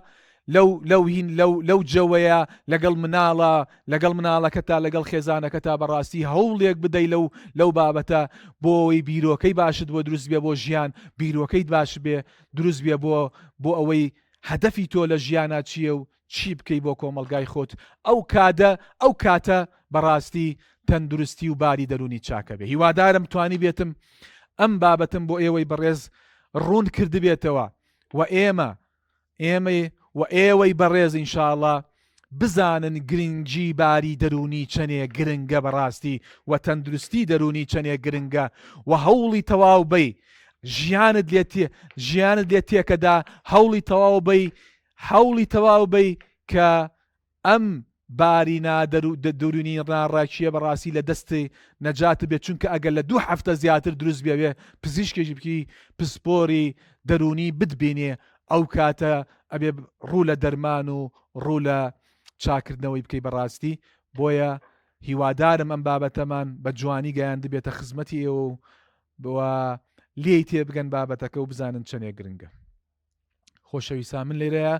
لەو لەو هین لەو لەو جەوەیە لەگەڵ مناڵە لەگەڵ مناڵەکەتا لەگەڵ خێزانەکەتا بەڕاستی هەوڵێک بدەی لەو لەو بابەتە بۆ ئەوەی بیرۆکەی باشت بۆ دروست بێ بۆ ژیان بیرۆکەیت باش بێ دروست بێ بۆ بۆ ئەوەی هەدەفی تۆ لە ژیانا چییە و چی بکەی بۆ کۆمەڵگای خۆت ئەو کادە ئەو کاتە بەڕاستی تەندروستی و باری دەرونی چاکە بێ هیوادارم توانیبێتم ئەم بابەتم بۆ ئێوەی بەڕێز ڕوون کردبێتەوە و ئێمە ئێمەی و ئێوەی بەڕێز ئینشاءاللە بزانن گرنگی باری دەرونی چەنێ گرنگە بەڕاستی و تەندروستی دەرونی چەنێ گرنگە و هەوڵی تەواو بەی ژیانت لێ ژیانت لێ تێکەدا هەوڵی تەواو بەی هەوڵی تەواو بەی کە ئەم باری نادەرونی ناڕاکیە بەڕاستی لە دەستی نەجات بێت چونکە ئەگەر لە دوو هەفتە زیاتر دروست بێ پزیشکێکی بکی پسپۆری دەرونی بتبینێ ئەو کاتە ئەبێ ڕوو لە دەرمان و ڕوو لە چاکردنەوەی بکەی بەڕاستی بۆیە هیوادارم ئەم بابەتەمان بە جوانی گەیاندبێتە خزمەتی ئێوە و لێی تێبگەن بابەتەکە و بزانن چەندێک گرنگە. خۆشەویستان من لێرەیە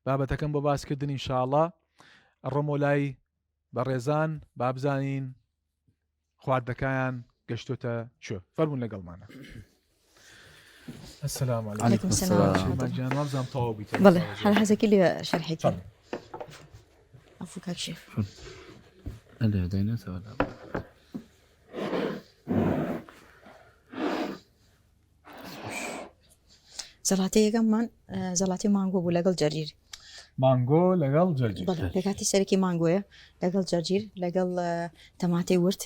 بابەتەکەم بۆ باسکردن ئینشاءاللە ئەڕۆمەوە لای بەڕێزان بابزانین خواردەکەیان گەشتۆتە کوێ فەرمونون لەگەڵمانە السلام عليكم عليكم السلام جان وابزانم تەواو بیت بەڵێ هەر حەزەکی لێ شەرحی کرد عفو کاک شێف ئەلێ داینەتەوە زەڵاتەی یەکەممان زەڵاتی مانگۆ بوو لەگەڵ جەرجیر مانگۆ لەگەڵ جەرجیر پێکاتی سەرەکی مانگۆیە لەگەڵ جەرجیر لەگەڵ تەماتەی ورد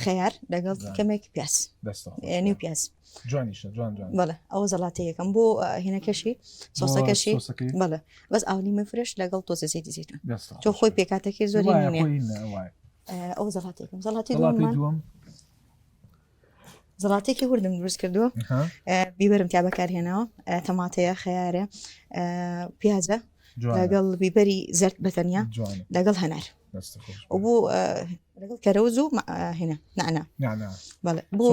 خەیار لەگەڵ کەمێک پیاز نیو پیاز جوانیشە جوان جوان بەڵێ ئەوە زەڵاتی یەکەم بۆ هینەکەشی سۆسەکەشی بەڵێ بەس ئاونی فرێش لەگەڵ تۆزە زەیتی زیتون تۆ خۆی پێکاتەکەی زۆری نییە ئەو زەڵاتێکم زەڵاتی دووەم زەڵاتێکی وردم دروست کردووە بیبەرم تیا بەکارهێناوە تەماتەیە خەیارە پیازە لەگەڵ بیبەری زرد بەتەنیا لەگەڵ هەنار بۆ لەگەڵ کەرەوز و هێنا نعنا بەڵێ بۆ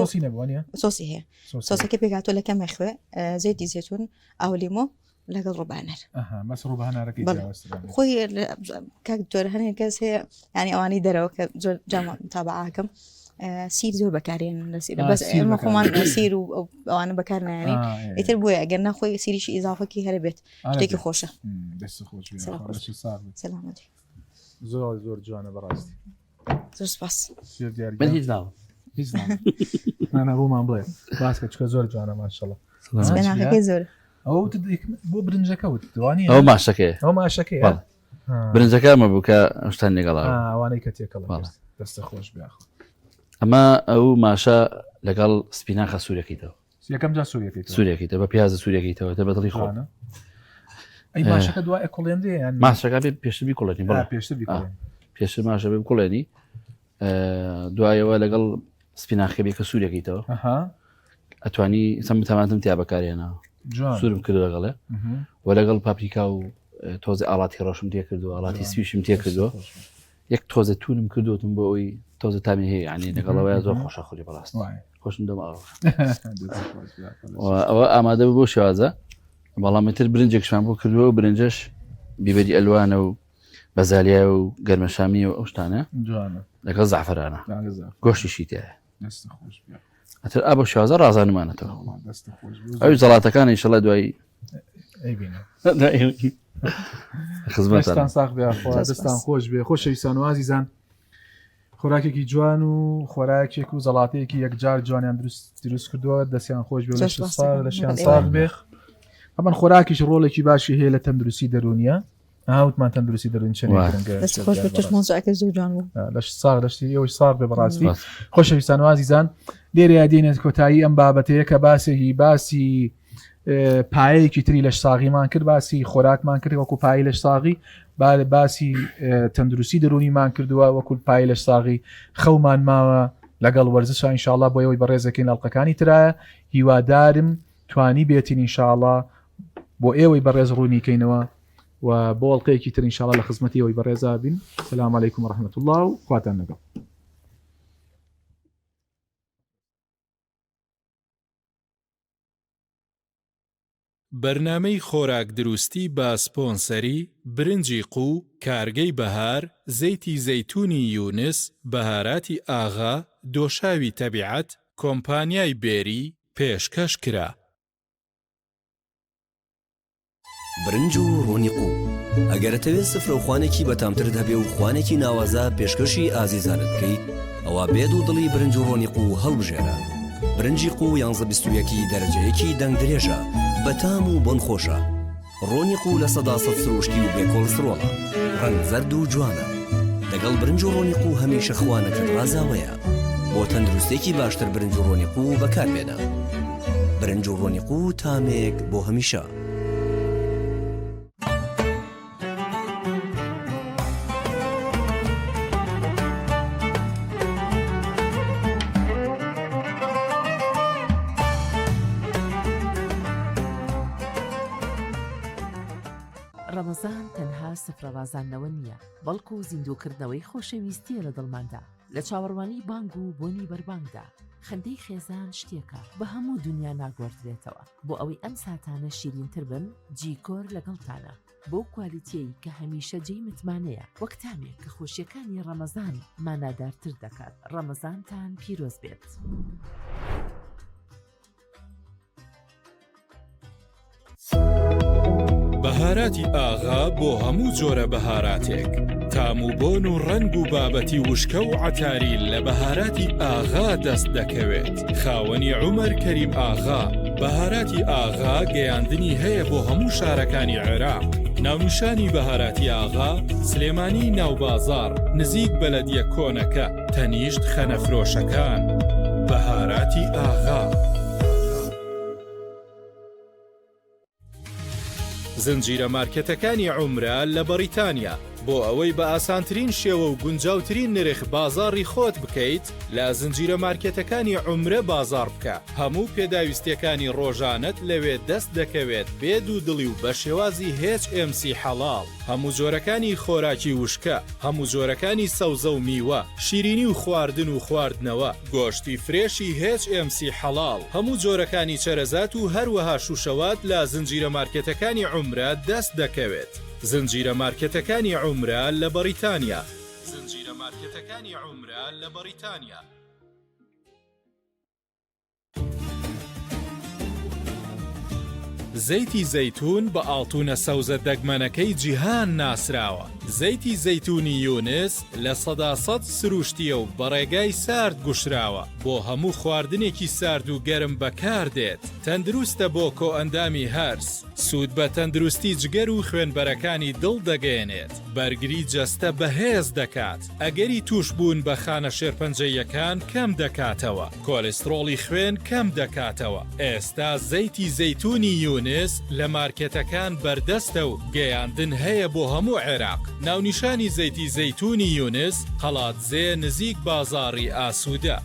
سۆسی هەیە سۆسەکە پێکاتۆ لە کەمە خوێ زەیتی زیتون ئاولیمۆ لەگەڵ ڕووبانەر بەس ڕووبانارەکەی خۆی کاک دکتۆر هەنێک کەس هەیە ینی ئەوانەی دەرەوە کە زۆر جامە متابعاکەم سیر زۆر بەکارێن لە سیر بەس ئێمە خۆمان سیر و ئەوانە بەکار نایێنین ئیتر بۆیە ئەگەر ناخۆی سیریشی ئیزافەکی هەرە بێت شتێکی خۆشە دەست خۆش سەلامەتی زۆر زۆر جوانە بەڕاستی زۆر سپاس من هیچ ناڵم هیچ نانا بۆمان بڵێ باسکە چکە زۆر جوانە ماشەڵە سپێناخەکەی زۆر ئەو بۆ برنجەکە وت دوانی ئەو ماشەکەی ئەو ماشەکەی برنجەکە ئەمە بوو کە شتان لەگەڵا ئەوانەی کە تێکەڵ دەستە خۆش بێ ئەمە ئەو ماشە لەگەڵ سپیناخە سوورەکەیتەوە یەکەم جا سوورەکەی سوورەکەیتە بە پیازە سوورەکەیتەوە تە بەدڵی خۆانە ئەی ماشەکە دوای ئەکوڵێنرێ یان ماشەکە بێ پێشتر بیکوڵێنی بەڵێ پێشتر بیکوڵێنی پێشتر ماشە بێ بکوڵێنی دوایەوە لەگەڵ سپیناخەکە بێ کە سوورەکەیتەوە ئەتوانی سەم تەماتم تیا بەکارهێناوە. سوورم کردو لەگەڵێ و لەگەڵ پاپریکا و تۆزی ئاڵاتی ڕەشم تێ کردو ئاڵاتی سویشم تێ کردو یەک تۆزە تونم کردوتم بۆ ئەوی تۆزە تامی هەیە ینی لەگەڵەوەی زۆر خۆشە خوری بەڕاست خۆشم دەم ئەوە ئامادە بۆ شێوازە بەڵام تر برنجێکشمان بۆ کردووە و برنجش بیبەری ئەلوانە و بەزالیا و گەرمەشامی و ئەو شتانە لەگەڵ زعفرانە گۆشتیشی تێ ئەتر ئا بۆ شازە ڕازانمانەتەوە ئەو زەڵاتەکان ئیشەڵە دوایی خزمەتان ساغ بێ دەستان خۆش بێ خۆشەویستان و ئازیزان خۆراکێکی جوان و خۆراکێک و زەڵاتەیەکی یەکجار جوانیان دروست دروست کردووە دەستیان خۆش بێ لەشیان ساغ بێ ئەمن خۆراکیش ڕۆڵێکی باشی هەیە لە تەندروستی دەرونیە هاوتمان تەندروستی دەروون چەند لەش ساغ لەشتی ئێوەش ساغ بێ بەڕاستی خۆشەویستان وازیزان لێرە دێنێت کۆتایی ئەم بابەتەیە کە باسێکی باسی پایەیەکی تری لەش ساغیمان کرد باسی خۆراکمان کرد وەکو پای لەش ساغی باسی تەندروستی دەرونیمان کردووە وەکو پای لەش ساغی خەومان ماوە لەگەڵ وەرزشە ئینشاءاللە بۆ ئەوەی بەڕێزەکەین ئەڵلقەکانی ترایە هیوادارم توانی بێتین ئینشاءاللە بۆ ئێوەی بەڕێز ڕوونی کەینەوە و بۆ ئەڵلقەیەکی تر ئینشاءاللە لە خزمەتی ئەوەی بەڕێزا بین. سلام علیکم و رحمة الله و خواتان لەگەڵ. بەرنامەی خۆراک دروستی بە سپۆنسەری، برنجی قوو، کارگەی بەهار، زەیتی زەیتونی یونس، بەهاراتی ئاغا، دۆشاوی تەبیعەت، کۆمپانیای بێری، پێشکەش کرا. برنج و ڕۆنی قوو. ئەگەر ئەتەوێ سفرە و خوانێکی بەتامترت هەبێ و خوانێکی ناوازە پێشکەشی ئازیزانت بکەیت ئەوا بێ دوودڵی برنج و ڕۆنی قوو هەڵبژێرە. برنجی قوو یانزە 21 ی دەرەجە یەکی دەنگ درێژە، بەتام و بۆن خۆشە. ڕۆنی قوو 100% سروشتی و بێ کۆڵسترۆڵە. ڕەنگ زەرد و جوانە. لەگەڵ برنج و ڕۆنی قوو هەمیشە خوانەکەت ڕازاوەیە. بۆ تەندروستێکی باشتر برنج و ڕۆنی قوو بەکاربێنە. برنج و ڕۆنی قوو تامێک بۆ هەمیشە. ڕەمەزان تەنها سفرە ڕازاندنەوە نییە، بەڵکو زیندووکردنەوەی خۆشەویستییە لە دڵماندا. لە چاوەڕوانی بانگ و بۆنی بەربانگدا، خەندەی خێزان شتێکە بە هەموو دونیا ناگۆڕدرێتەوە. بۆ ئەوەی ئەم ساتانە شیرینتر بن، جیکۆر لەگەڵتانە بەو کوالیتیەی کە هەمیشە جێی متمانەیە، وەک تامێک کە خۆشیەکانی ڕەمەزان مانادارتر دەکات. ڕەمەزانتان پیرۆز بێت. بەهاراتی ئاغا بۆ هەموو جۆرە بەهاراتێک تام و بۆن و ڕەنگ و بابەتی وشکە و عەتاری لە بەهاراتی ئاغا دەست دەکەوێت خاوەنی عومەر کەریم ئاغا بەهاراتی ئاغا گەیاندنی هەیە بۆ هەموو شارەکانی عێراق ناونیشانی بەهاراتی ئاغا سلێمانی ناوبازاڕ نزیک بەلەدیە کۆنەکە تەنیشت خەنەفرۆشەکان بەهاراتی ئاغا. زنجیرە مارکێتەکانی عومرە لە بەڕیتانیا، بۆ ئەوەی بە ئاسانترین شێوە و گونجاوترین نرخ بازاڕی خۆت بکەیت، لە زنجیرە مارکێتەکانی عومرە بازاڕ بکە، هەموو پێداویستیەکانی ڕۆژانەت لەوێ دەست دەکەوێت بێ دوودڵی و بە شێوازی HMC حەڵاڵ. هەموو جۆرەکانی خۆراکی وشکە، هەموو جۆرەکانی سەوزە و میوە، شیرینی و خواردن و خواردنەوە، گۆشتی فرێشی HMC حەڵاڵ، هەموو جۆرەکانی چەرەزات و هەروەها شوشەوات لە زنجیرە مارکێتەکانی عومرە دەست دەکەوێت. زنجیرە مارکێتەکانی عومرە لە بەڕیتانیا. زنجیرە مارکێتەکانی عومرە لە بەڕیتانیا. زەیتی زەیتوون بە ئاڵتوونە سەوزە دەگمەنەکەی جیهان ناسراوە. زەیتی زەیتوونی یونس 100% سروشتییە و بە ڕێگای سارد گوشراوە، بۆ هەموو خواردنێکی سارد و گەرم بەکاردێت. تەندروستە بۆ کۆئەندامی هەرس، سوود بە تەندروستی جگەر و خوێنبەرەکانی دڵ دەگەیەنێت، بەرگری جەستە بەهێز دەکات، ئەگەری تووشبوون بە خانە شێرپەنجەییەکان کەم دەکاتەوە، کۆلیسترۆڵی خوێن کەم دەکاتەوە. ئێستا زەیتی زەیتوونی یونس لە مارکێتەکان بەردەستە و گەیاندن هەیە بۆ هەموو عێراق. ناونیشانی زەیتی زەیتوونی یونس، قەڵادزێ نزیک بازاڕی ئاسوودە.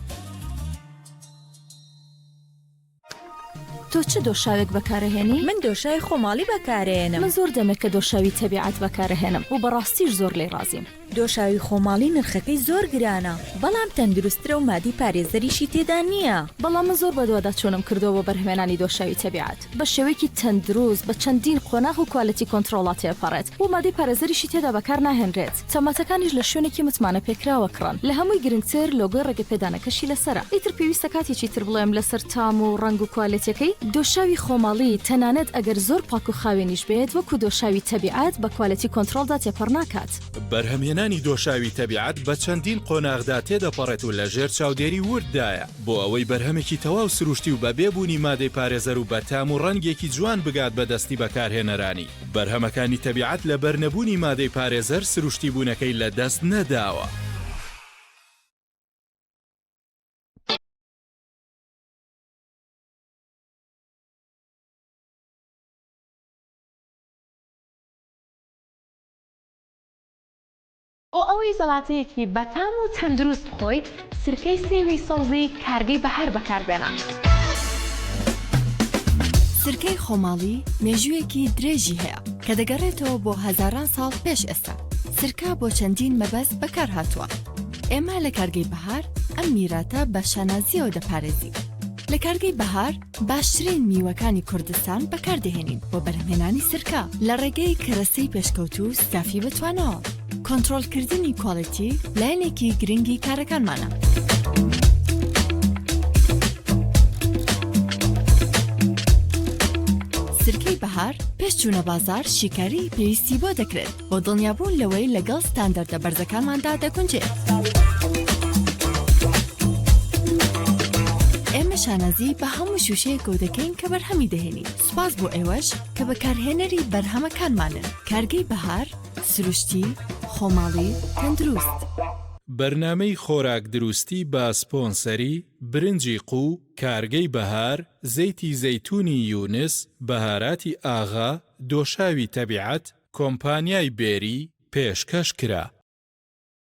تۆ چ دۆشاوێک بەکارەهێنی؟ من دۆشاوی خۆماڵی بەکارەیەنم. من زۆر دەمێکە دۆشاوی تەبیعەت بەکارەهێنم و بەڕاستیش زۆر لێی ڕازیم. دۆشاوی خۆماڵی نرخەکەی زۆر گرانە، بەڵام تەندروستترە و مادەی پارێزەریشی تێدا نییە. بەڵام من زۆر بەدواداچوونم کردووە بۆ بەرهەمێنانی دۆشاوی تەبیعەت بە شێوەیەکی تەندروست بە چەندین قۆناغ و quality control ا تێپەڕێت و مادەی پارێزەریشی تێدا بەکار ناهێنرێت. تەماتەکانیش لە شوێنێکی متمانە پێکراوە کڕان. لە هەمووی گرنگتر لۆگۆی ڕێگەپێدانەکەشی لەسەرە. ئیتر پێویستە کاتێکی تر بڵێم لەسەر تام و ڕەنگ و کوالێتیەکەی؟ دۆشاوی خۆماڵی تەنانەت ئەگەر زۆر پاک و خاوێنیش بێت وەکو دۆشاوی تەبیعەت بە quality control دا تێپەڕ ناکات. بەرهەمهێنانی دۆشاوی تەبیعەت بە چەندین قۆناغدا تێدەپەڕێت و لە ژێر چاودێری ورددایە بۆ ئەوەی بەرهەمێکی تەواو سروشتی و بە بێ بوونی مادەی پارێزەر و بە تام و ڕەنگێکی جوان بگات بە دەستی بەکارهێنەرانی. بەرهەمەکانی تەبیعەت لەبەر نەبوونی مادەی پارێزەر سروشتی بوونەکەی لە دەست نەداوە. بۆ ئەوەی زەڵاتەیەکی بەتام و تەندروست بخۆیت، سرکەی سێوی سەوزی کارگەی بەهار بەکاربێنە. سرکەی خۆماڵی مێژوویەکی درێژی هەیە کە دەگەڕێتەوە بۆ هەزاران ساڵ پێش ئێستا. سرکە بۆ چەندین مەبەست بەکارهاتووە. ئێمە لە کارگەی بەهار ئەم میراتە بە شانازییەوە دەپارێزین. لە کارگەی بەهار باشترین میوەکانی کوردستان بەکاردەهێنین بۆ بەرهەمهێنانی سرکە لە ڕێگەی کەرەستەی پێشکەوتوو و ستافی بەتواناوە. کۆنترۆڵکردنی quality لایەنێکی گرنگی کارەکانمانە. سرکەی بەهار پێش چوونە بازاڕ شیکاریی پێویستی بۆ دەکرێت. بۆ دڵنیابوون لەوەی لەگەڵ ستاندەردە بەرزەکانماندا دەگونجێت. ئێمە شانازی بە هەموو شووشەیەکەوە دەکەین کە بەرهەمی دەهێنین. سوپاس بۆ ئێوەش کە بەکارهێنەری بەرهەمەکانمانن. کارگەی بەهار، سروشتی، خۆماڵی، تەندروست. بەرنامەی خۆراک دروستی بە سپۆنسەری، برنجی قوو، کارگەی بەهار، زەیتی زەیتونی یونس، بەهاراتی ئاغا، دۆشاوی تەبیعەت، کۆمپانیای بێری، پێشکەش کرا.